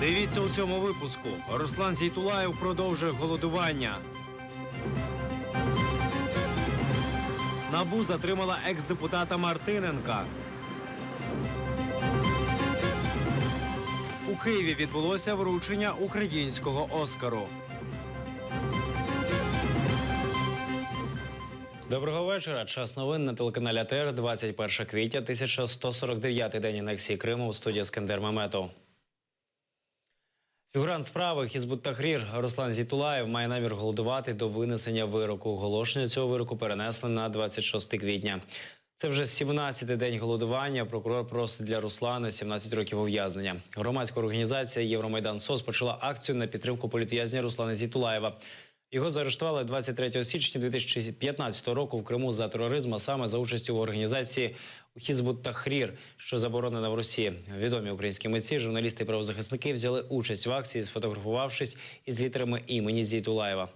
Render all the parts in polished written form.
Дивіться у цьому випуску. Руслан Зейтуллаєв продовжує голодування. НАБУ затримала екс-депутата Мартиненка. У Києві відбулося вручення українського Оскару. Доброго вечора. Час новин на телеканалі АТР, 21 квітня, 1149 день анексії Криму у студії Скандер Меметов. Фігурант справи Хізбут Тахрір Руслан Зейтуллаєв має намір голодувати до винесення вироку. Оголошення цього вироку перенесли на 26 квітня. Це вже 17-й день голодування. Прокурор просить для Руслана 17 років ув'язнення. Громадська організація Євромайдан СОС почала акцію на підтримку політв'язня Руслана Зейтуллаєва. Його заарештували 23 січня 2015 року в Криму за тероризм, а саме за участю в організації Хізбут Тахрір, що заборонена в Росії. Відомі українські митці, журналісти і правозахисники взяли участь в акції, сфотографувавшись із літерами імені Зейтуллаєва.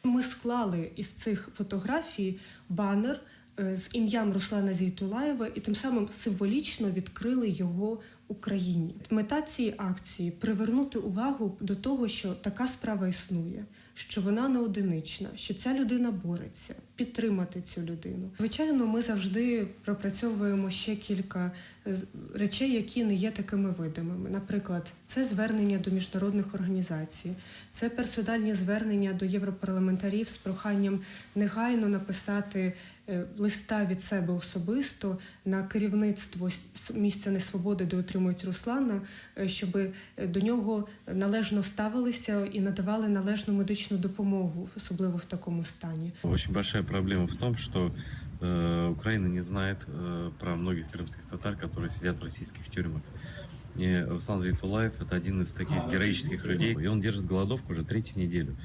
Ми склали із цих фотографій банер е, з ім'ям Руслана Зейтуллаєва і тим самим символічно відкрили його Україні. Мета цієї акції привернути увагу до того, що така справа існує, що вона не одинична, що ця людина бореться, підтримати цю людину. Звичайно, ми завжди пропрацьовуємо ще кілька е, речей, які не є такими видимими. Наприклад, це звернення до міжнародних організацій, це персональні звернення до європарламентарів з проханням негайно написати е, листа від себе особисто на керівництво с- місця несвободи, де утримують Руслана, щоб до нього належно ставилися і надавали належну медичну допомогу, особливо в такому стані. Очень большая проблема в том, что э, Украина не знает э, про многих крымских татар, которые сидят в российских тюрьмах. И Руслан Зейтуллаев – это один из таких героических людей, и он держит голодовку уже третью неделю.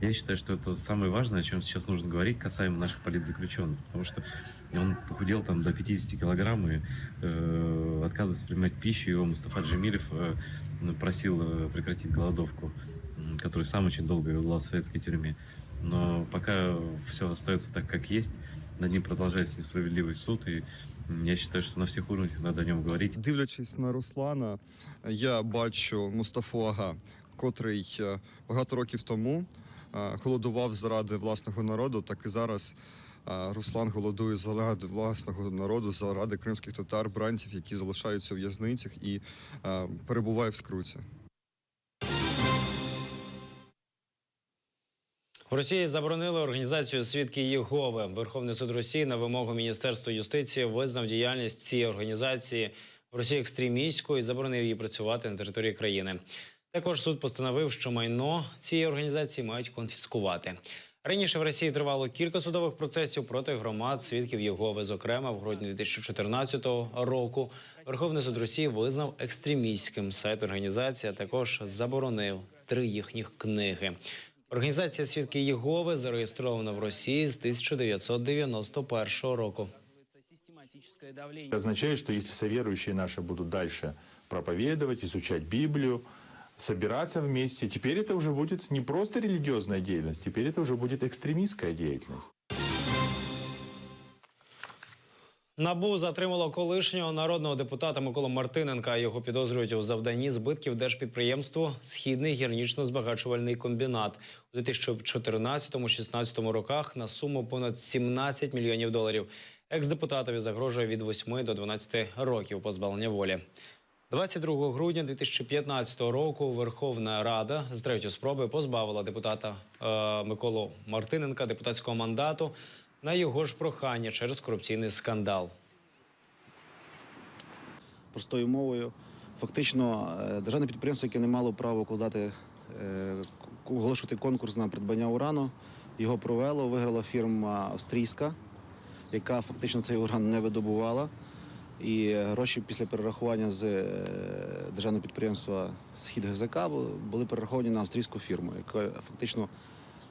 Я считаю, что это самое важное, о чем сейчас нужно говорить касаемо наших политзаключенных, потому что он похудел там до 50 килограмм и э, отказывается принимать пищу. Его Мустафа Джемилев э, просил э, прекратить голодовку, м, который сам очень долго голодал в советской тюрьме. Но пока все остается так, как есть, над ним продолжается несправедливый суд, и м, я считаю, что на всех уровнях надо о нем говорить. Дивлячись на Руслана, я бачу Мустафу Ага, котрий е, багато років тому е, голодував заради власного народу, так і зараз е, Руслан голодує заради власного народу, заради кримських татар, бранців, які залишаються у в'язницях і е, перебуває в скруті. В Росії заборонили організацію Свідки Єгови. Верховний суд Росії на вимогу Міністерства юстиції визнав діяльність цієї організації в Росії екстремістською і заборонив їй працювати на території країни. Також суд постановив, що майно цієї організації мають конфіскувати. Раніше в Росії тривало кілька судових процесів проти громад свідків Єгови. Зокрема, в грудні 2014 року Верховний суд Росії визнав екстремістським сайт організації, а також заборонив три їхніх книги. Організація Свідки Єгови зареєстрована в Росії з 1991 року. Это означает, что если соверующие наши будут дальше проповедовать, изучать Библию, собираться вместе, теперь это уже будет не просто религиозная деятельность, теперь это уже будет экстремистская деятельность. НАБУ затримало колишнього народного депутата Миколу Мартиненка. Його підозрюють у завданні збитків держпідприємству Східний гірнично-збагачувальний комбінат у 2014-16 роках на суму понад 17 мільйонів доларів. Екс-депутатові загрожує від 8 до 12 років позбавлення волі. 22 грудня 2015 року Верховна Рада з третьої спроби позбавила депутата е, Миколу Мартиненка депутатського мандату на його ж прохання через корупційний скандал. простою мовою. Фактично, е, державне підприємство, яке не мало права укладати, е, к- оголошувати конкурс на придбання урану, його провело, виграла фірма австрійська, яка фактично цей уран не видобувала. І гроші після перерахування з е, державного підприємства Схід ГЗК були перераховані на австрійську фірму, яка фактично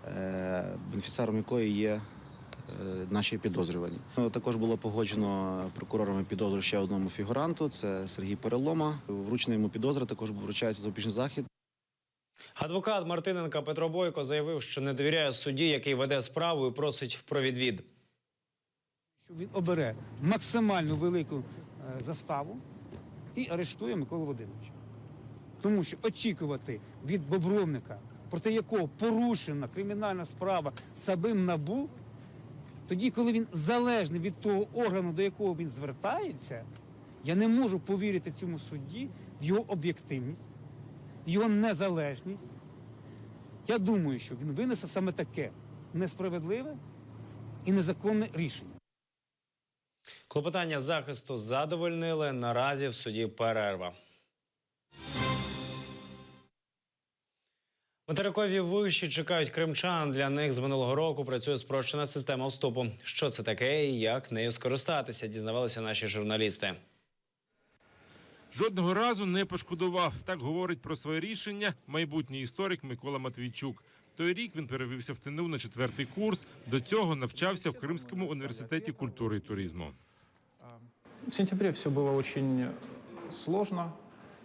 е, бенефіціаром якої є е, наші підозрювані. Ну, Також було погоджено прокурорами підозру ще одному фігуранту. Це Сергій Перелома. Вручена йому підозра також вручається запобіжний захід. Адвокат Мартиненка Петро Бойко заявив, що не довіряє судді, який веде справу, і просить про відвід. Що він обере максимально велику е, заставу і арештує Миколу Володимировича. Тому що очікувати від Бобровника, проти якого порушена кримінальна справа самим НАБУ, тоді, коли він залежний від того органу, до якого він звертається, я не можу повірити цьому судді в його об'єктивність, в його незалежність. Я думаю, що він винесе саме таке несправедливе і незаконне рішення. Клопотання захисту задовольнили. Наразі в суді перерва. Материкові виші чекають кримчан. Для них з минулого року працює спрощена система вступу. Що це таке і як нею скористатися, дізнавалися наші журналісти. Жодного разу не пошкодував. Так говорить про своє рішення майбутній історик Микола Матвійчук. Той рік він перевівся в ТНУ на четвертий курс. До цього навчався в Кримському університеті культури і туризму. В сентябре все было очень сложно.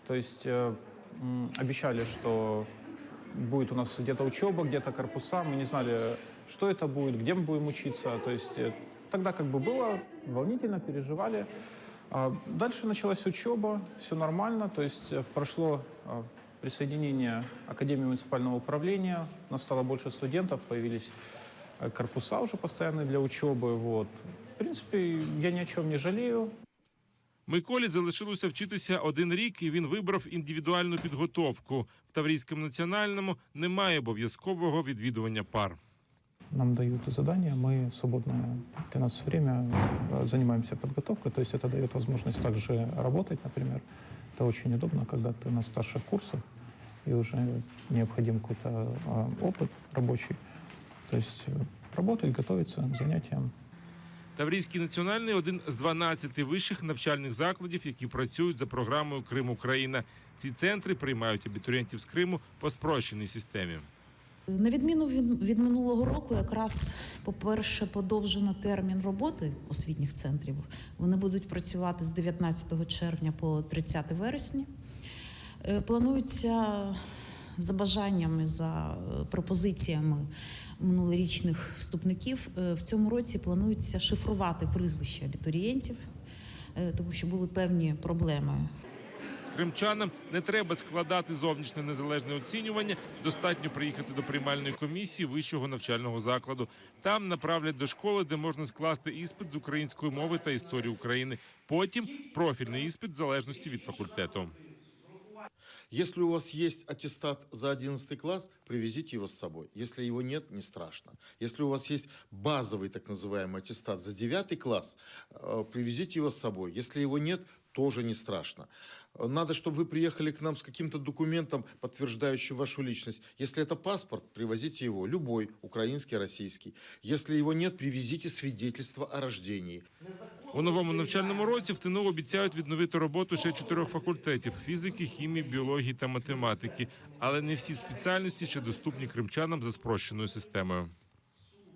То есть э, м, обещали, что будет у нас где-то учеба, где-то корпуса. Мы не знали, что это будет, где мы будем учиться. То есть э, тогда как бы было волнительно, переживали. А дальше началась учеба, все нормально. То есть э, прошло э, присоединение Академии муниципального управления, у нас стало больше студентов, появились э, корпуса уже постоянные для учебы. Вот. В принципе, я ни о чем не жалею. Миколі залишилося вчитися один рік, і він вибрав індивідуальну підготовку. В Таврійському національному немає обов'язкового відвідування пар. Нам дают задания, мы в свободное от нас время э, занимаемся подготовкой, то есть это дает возможность также работать, например. Это очень удобно, когда ты на старших курсах и уже необходим какой-то э, опыт рабочий. То есть э, работать, готовиться к занятиям. Таврійський національний один з 12 вищих навчальних закладів, які працюють за програмою Крим Україна. Ці центри приймають абітурієнтів з Криму по спрощеній системі. На відміну від, від минулого року, якраз, по-перше, подовжено термін роботи освітніх центрів. Вони будуть працювати з 19 червня по 30 вересня. Е, Планується за бажаннями, за е, пропозиціями минулорічних вступників. е, В цьому році планується шифрувати прізвища абітурієнтів, е, тому що були певні проблеми Кримчанам не треба складати зовнішнє незалежне оцінювання. Достатньо приїхати до приймальної комісії вищого навчального закладу. Там направлять до школи, де можна скласти іспит з української мови та історії України. Потім профільний іспит в залежності від факультету. Если у вас есть аттестат за 11 класс, привезите его с собой. Если его нет, не страшно. Если у вас есть базовый так называемый аттестат за 9 класс, э, привезите его с собой. Если его нет, тоже не страшно. Э, Надо, чтобы вы приехали к нам с каким-то документом, подтверждающим вашу личность. Если это паспорт, привозите его, любой, украинский, российский. Если его нет, привезите свидетельство о рождении. У новому навчальному році в ТНУ обіцяють відновити роботу ще чотирьох факультетів фізики, хімії, біології та математики. Але не всі спеціальності ще доступні кримчанам за спрощеною системою.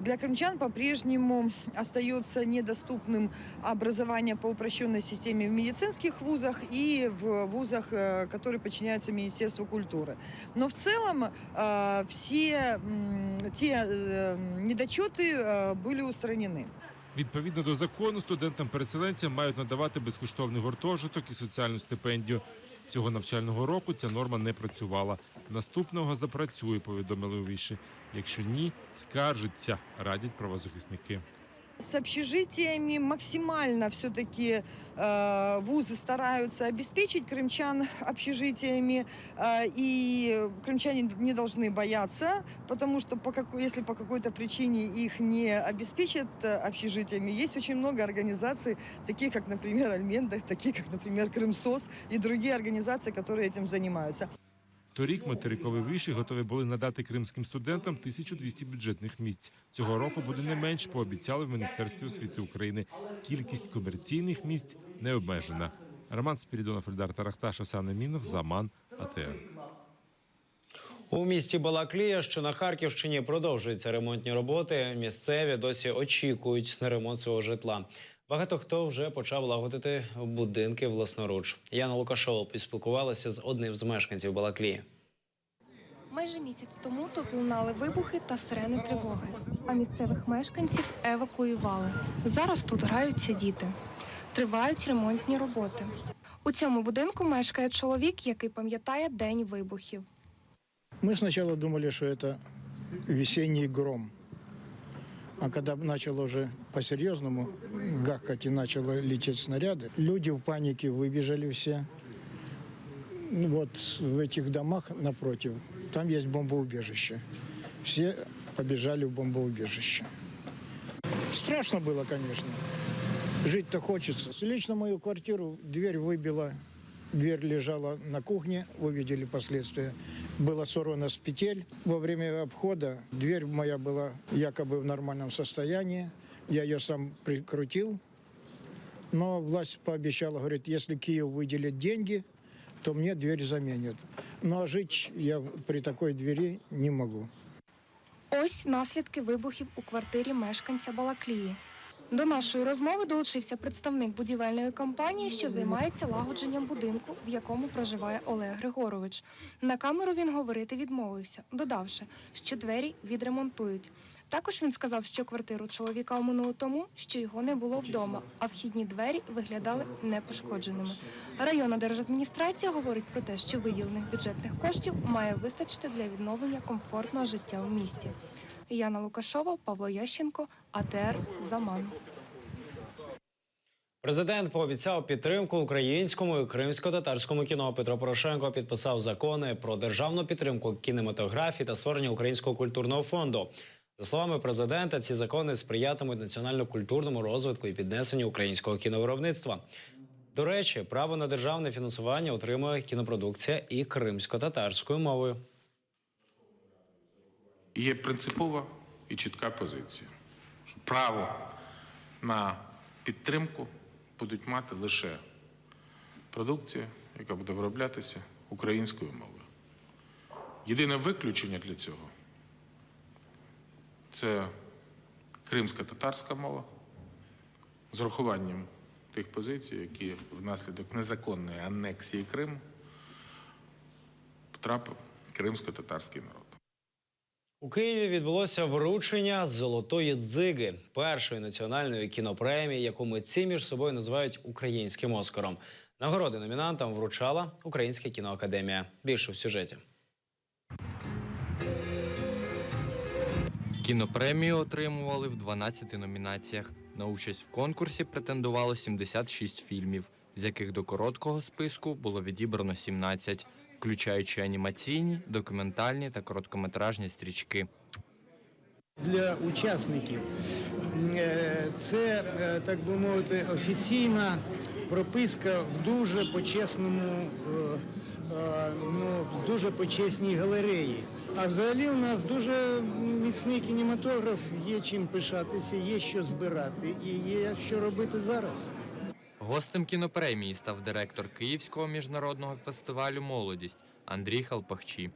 Для крымчан по-прежнему остается недоступным образование по упрощенной системе в медицинских вузах и в вузах, э, которые подчиняются Министерству культуры. Но в целом э, все м, те э, недочеты э, были устранены. Відповідно до закону, студентам-переселенцям мають надавати безкоштовний гуртожиток і соціальну стипендію. Цього навчального року ця норма не працювала. Наступного запрацює, повідомили у виші. Якщо ні, скаржаться, радять правозахисники. С общежитиями максимально все-таки э, вузы стараются обеспечить крымчан общежитиями, э, и крымчане не должны бояться, потому что по какой, если по какой-то причине их не обеспечат э, общежитиями, есть очень много организаций, такие как, например, Альменда, такие как, например, Крымсос и другие организации, которые этим занимаются. Торік материкові виші готові були надати кримським студентам 1200 бюджетних місць. Цього року буде не менш, пообіцяли в Міністерстві освіти України. Кількість комерційних місць не обмежена. Роман Спірідонов, Ельдар Тарахташ, Асан Емінов, Заман, АТР. У місті Балаклія, що на Харківщині, продовжуються ремонтні роботи. Місцеві досі очікують на ремонт свого житла. Багато хто вже почав лагодити будинки власноруч. Яна Лукашова поспілкувалася з одним з мешканців Балаклії. Майже місяць тому тут лунали вибухи та сирени тривоги, а місцевих мешканців евакуювали. Зараз тут граються діти. Тривають ремонтні роботи. У цьому будинку мешкає чоловік, який пам'ятає день вибухів. Мы сначала думали, что это весенний гром. А когда начало уже по-серьезному гахкать и начало лететь снаряды, люди в панике выбежали все. Ну Вот в этих домах напротив, там есть бомбоубежище. Все побежали в бомбоубежище. Страшно было, конечно. Жить-то хочется. Лично мою квартиру дверь выбила. Дверь лежала на кухне, вы видели последствия. Была сорвана с петель. Во время обхода дверь моя была якобы в нормальном состоянии. Я ее сам прикрутил. Но власть пообещала, говорит, если Киев выделит деньги, то мне дверь заменят. Ну а жить я при такой двери не могу. Ось наслідки вибухів у квартирі мешканця Балаклії. До нашої розмови долучився представник будівельної компанії, що займається лагодженням будинку, в якому проживає Олег Григорович. На камеру він говорити відмовився, додавши, що двері відремонтують. Також він сказав, що квартиру чоловіка оминули тому, що його не було вдома, а вхідні двері виглядали непошкодженими. Районна держадміністрація говорить про те, що виділених бюджетних коштів має вистачити для відновлення комфортного життя у місті. Яна Лукашова, Павло Ященко, АТР Заман. Президент пообіцяв підтримку українському і кримсько-татарському кіно. Петро Порошенко підписав закони про державну підтримку кінематографії та створення українського культурного фонду. За словами президента, ці закони сприятимуть національно-культурному розвитку і піднесенню українського кіновиробництва. До речі, право на державне фінансування отримує кінопродукція і кримсько-татарською мовою. Є принципова і чітка позиція, що право на підтримку будуть мати лише продукція, яка буде вироблятися українською мовою. Єдине виключення для цього це кримська татарська мова з урахуванням тих позицій, які внаслідок незаконної анексії Криму потрапив кримсько-татарський народ. У Києві відбулося вручення золотої дзиги першої національної кінопремії, яку митці між собою називають українським Оскаром. Нагороди номінантам вручала Українська кіноакадемія. Більше в сюжеті. Кінопремію отримували в 12 номінаціях. На участь в конкурсі претендувало 76 фільмів, з яких до короткого списку було відібрано 17, включаючи анімаційні, документальні та короткометражні стрічки. Для учасників е, це, е, так би мовити, офіційна прописка в дуже почесному, е, ну, в дуже почесній галереї. А взагалі у нас дуже міцний кінематограф, є чим пишатися, є що збирати і є що робити зараз. Гостем кінопремії став директор Київського міжнародного фестивалю Молодість Андрій Халпахчі.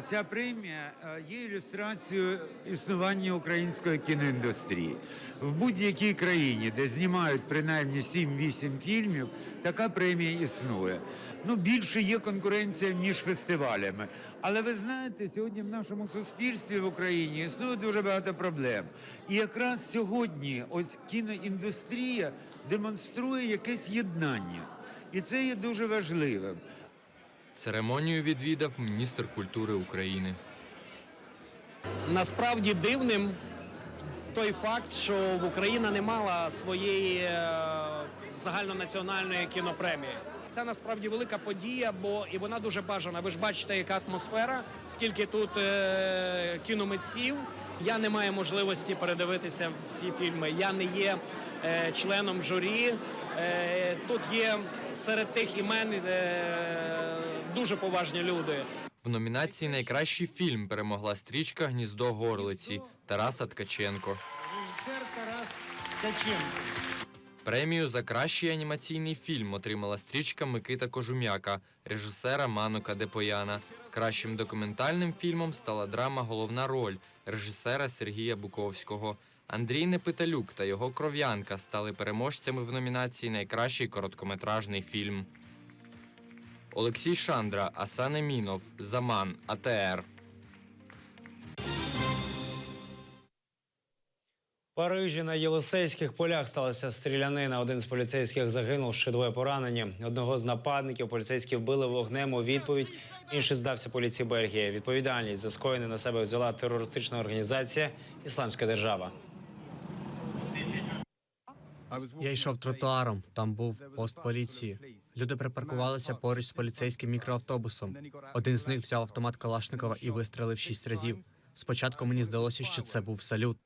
Ця премія е, є ілюстрацією існування української кіноіндустрії. В будь-якій країні, де знімають принаймні 7-8 фільмів, така премія існує. Ну, більше є конкуренція між фестивалями. Але ви знаєте, сьогодні в нашому суспільстві в Україні існує дуже багато проблем. І якраз сьогодні ось кіноіндустрія демонструє якесь єднання. І це є дуже важливим. Церемонію відвідав міністр культури України. Насправді дивним той факт, що Україна не мала своєї е, загальнонаціональної кінопремії. Це насправді велика подія, бо і вона дуже бажана. Ви ж бачите, яка атмосфера, скільки тут е, кіномитців. Я не маю можливості передивитися всі фільми. Я не є е, членом журі. Е, тут є серед тих імен е, дуже поважні люди. В номінації Найкращий фільм перемогла стрічка Гніздо горлиці Тараса Ткаченко. Режисер Тарас Ткаченко. Премію за кращий анімаційний фільм отримала стрічка Микита Кожум'яка, режисера Манука Депояна. Кращим документальним фільмом стала драма Головна роль режисера Сергія Буковського. Андрій Непиталюк та його кров'янка стали переможцями в номінації Найкращий короткометражний фільм. Олексій Шандра, Асан Емінов, Заман, АТР. Парижі на Єлисейських полях сталася стрілянина. Один з поліцейських загинув, ще двоє поранені. Одного з нападників поліцейські вбили вогнем у відповідь. Інший здався поліції Бельгії. Відповідальність за скоєне на себе взяла терористична організація Ісламська держава. Я йшов тротуаром, там був пост поліції. Люди припаркувалися поруч з поліцейським мікроавтобусом. Один з них взяв автомат Калашникова і вистрелив шість разів. Спочатку мені здалося, що це був салют.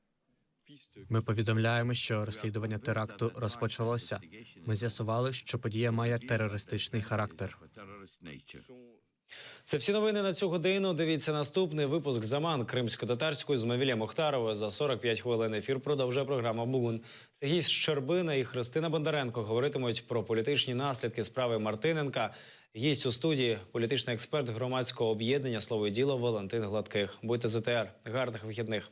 Ми повідомляємо, що розслідування теракту розпочалося. Ми з'ясували, що подія має терористичний характер. Це всі новини на цю годину. Дивіться наступний випуск Заман кримсько-татарською з Мавілем Мухтаровою за 45 хвилин. Ефір продовжує програма Бугун. Сергій Щербина і Христина Бондаренко говоритимуть про політичні наслідки справи Мартиненка. Гість у студії політичний експерт громадського об'єднання Слово і діло Валентин Гладких. Будьте ЗТР. Гарних вихідних.